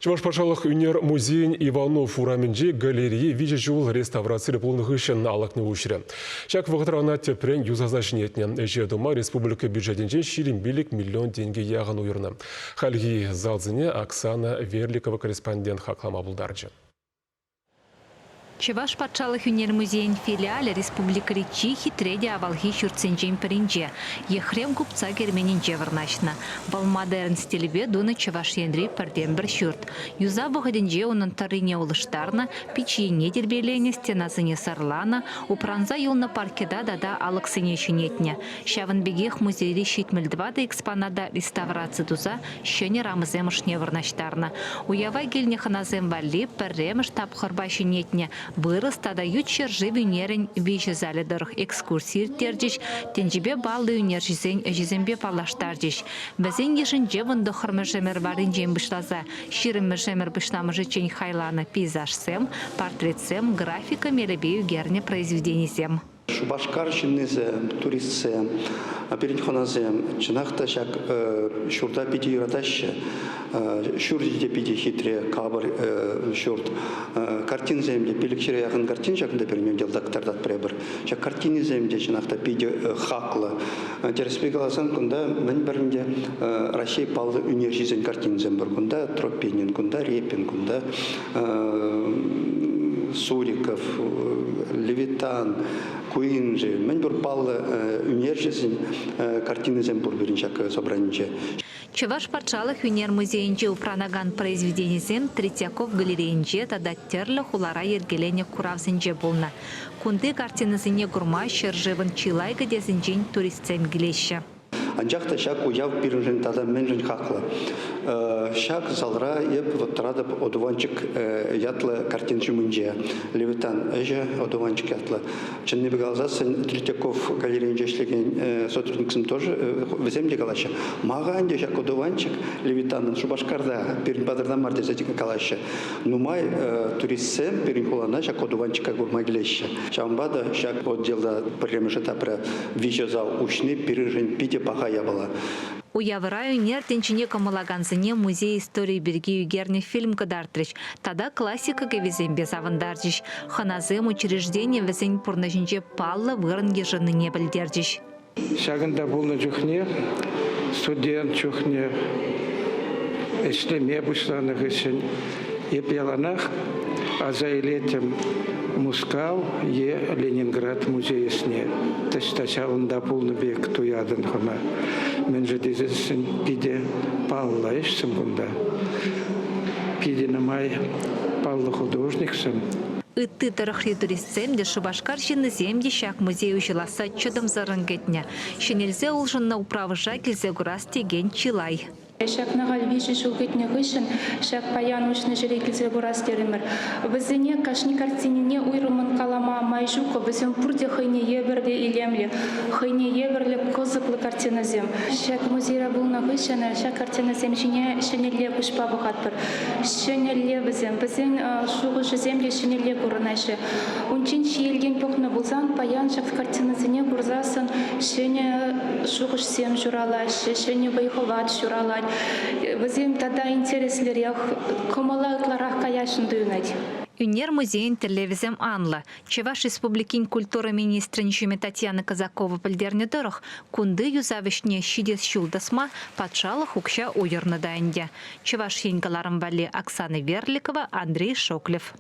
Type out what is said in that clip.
Чӑваш патшалӑх ӳнер музейӗн Иванов урамӗнчи галерейи виҫӗ ҫул реставрацире пулнӑ хыҫҫӑн алӑкне уҫрӗ. Ҫак вӑхӑтра ӑна тӗпрен юсаса ҫӗнетнӗ. Ӗҫе тума республика бюджетӗнчен 25 миллион тенкӗ яхӑн уйӑрнӑ. Хальхи залсене Оксана Верликова корреспондент хаклама пултарчӗ. Чӑваш патшалӑх ӳнер музейӗн филиалӗ республикӑри чи хитре те авалхи ҫуртсенчен пӗринче, Ехрем купца керменӗнче вырнаҫнӑ. Вӑл модерн стилӗпе тунӑ Чӑваш Енри пӗртен-пӗр ҫурт. Юсав вӑхӑтӗнче унӑн тӑррине улӑштарнӑ, пичьене тирпейленӗ, стенасене сӑрланӑ, упранса юлнӑ паркета тата алӑксене ҫӗнетнӗ. Ҫавӑн пекех музейри 74 экспоната реставраци туса ҫӗнӗ рамӑсем ӑшне вырнаҫтарнӑ. Уява килнӗ хӑнасем валли пӗрремӗш тапхӑрпа ҫӗнетнӗ вырӑс тата ют ҫӗршыв ӳнерӗн виҫӗ залӗ тӑрӑх экскурси ирттерчӗҫ, тӗнчипе паллӑ ӳнерҫӗсен ӗҫӗсемпе паллаштарчӗҫ. Вӗсен йышӗнче вунтӑххӑрмӗш ӗмӗр варринчен пуҫласа ҫирӗммӗш ӗмӗр пуҫламӑшӗччен хайланӑ пейзажсем, портретсем, графика мелӗпе ӳкернӗ произведенисем. Шупашкар ҫыннисем, туристсем, пирӗн хӑнасем чӑнах та ҫак ҫурта питӗ юратаҫҫӗ. Ҫурчӗ те питӗ хитре, капӑр ҫурт. Картинсем те, пилӗкҫӗре яхӑн картин ҫакӑнта пирӗн отделта кӑтартатпӑр эпир. Ҫак картинисем те чӑнах та питӗ хаклӑ. Тӗрӗспе каласан, кунта мӗн пӗр ӗнтӗ Раҫҫей паллӑ ӳнерҫисен картинисем пур. Кунта Тропинин, кунта Репин, кунта Суриков, Левитан, Куинджи, мӗн пур паллӑ ӳнерҫӗсен картинисем пур пирӗн ҫак собранинче. Чӑваш патшалӑх ӳнер музейӗнче упранакан произведенисем Третьяков галерейинче тата тӗрлӗ хулара йӗркеленӗ куравсенче пулнӑ. Кунти картинӑсене курма ҫӗршывӑн чылай кӗтесӗнчен туристсем килеҫҫӗ. Анчах та ҫак уяв пирӗншӗн тата мӗншӗн хаклӑ? Ҫак залра эп вот тӑратӑп одуванчик ятлӑ картин ҫумӗнче. Левитан ӗҫӗ одуванчик ятлӑ. Чӑннипе каласассӑн Третьяков галерейинче ӗҫлекен сотрудниксем тоже вӗсем те калаҫҫӗ. Мага ӗнтӗ ҫак одуванчик Левитанӑн Шупашкарта пирӗн патӑрта мар тесе калаҫҫӗ. Нумай туристсем пирӗн хулана ҫак одуванчика курма килеҫҫӗ. Ҫавӑнпа та ҫак отделта пӗрремӗш этапра виҫӗ зал уҫни пирӗншӗн питӗ паха япала. Уявра ӳнер тӗнчине кӑмӑллакансене музей историйӗ пирки ӳкернӗ фильм кӑтартрӗҫ тата классика кӗввисемпе савӑнтарчӗҫ. Хӑнасем учреждени вӗсен пурнӑҫӗнче паллӑ вырӑн йышӑннине пӗлтерчӗҫ. Ҫакӑнта пулнӑ чухне, студент чухне ӗҫлеме пуҫланӑ хыҫҫӑн эп яланах аса илеттӗм Мускав е Ленинград музейӗсне. Таҫта ҫавӑнта пулнӑ пек туятӑн хӑна. Мӗншӗн тесессӗн питӗ паллӑ ӗҫсем кунта. Питӗ нумай паллӑ художниксем. Ытти тӑрӑхри туристсем те, Шупашкар ҫыннисем те ҫак музей уҫӑласса чӑтӑмсӑррӑн кӗтнӗ. Ҫӗнелсе улшӑннӑ управӑша килсе курас текен чылай. Ҫакна халь виҫӗ ҫул кӗтнӗ хыҫҫӑн ҫак паян уҫнӑ ҫӗре килсе курас терӗмӗр. Вӗсене кашни картинине уйрӑммӑн калама май ҫук, вӗсем пурте хӑйне евӗрлӗ илемлӗ, хӑйне евӗрлӗ кӑсӑклӑ картинӑсем. Ҫак музейра пулнӑ хыҫҫӑн ҫак картинӑсем ҫине ҫӗнӗлле куҫпа пӑхатпӑр. Ҫӗнӗлле вӗсем, вӗсен шухӑшӗсем те ҫӗнӗлле курӑнаҫҫӗ. Унччен ҫиелтен пӑхнӑ пулсан паян ҫак картинӑсене курсассӑн ҫӗнӗ шухӑшсем ҫуралаҫҫӗ, ҫӗнӗ вӑй-хӑват ҫуралать. Вӗсем тата интереслӗрех, кӑмӑла ытларах каясшӑн туйӑнать. Ӳнер музейӗн тӗллевӗсем анлӑ. Чӑваш Республикин культура министрӗн ҫумӗ Татьяна Казакова пӗлтернӗ тӑрӑх, кунти юсав ӗҫне ҫитес ҫул тӑсма патшалӑх укҫа уйӑрнӑ та ӗнтӗ. Чӑваш Ен кӑларӑм валли Оксана Верликова, Андрей Шоклев.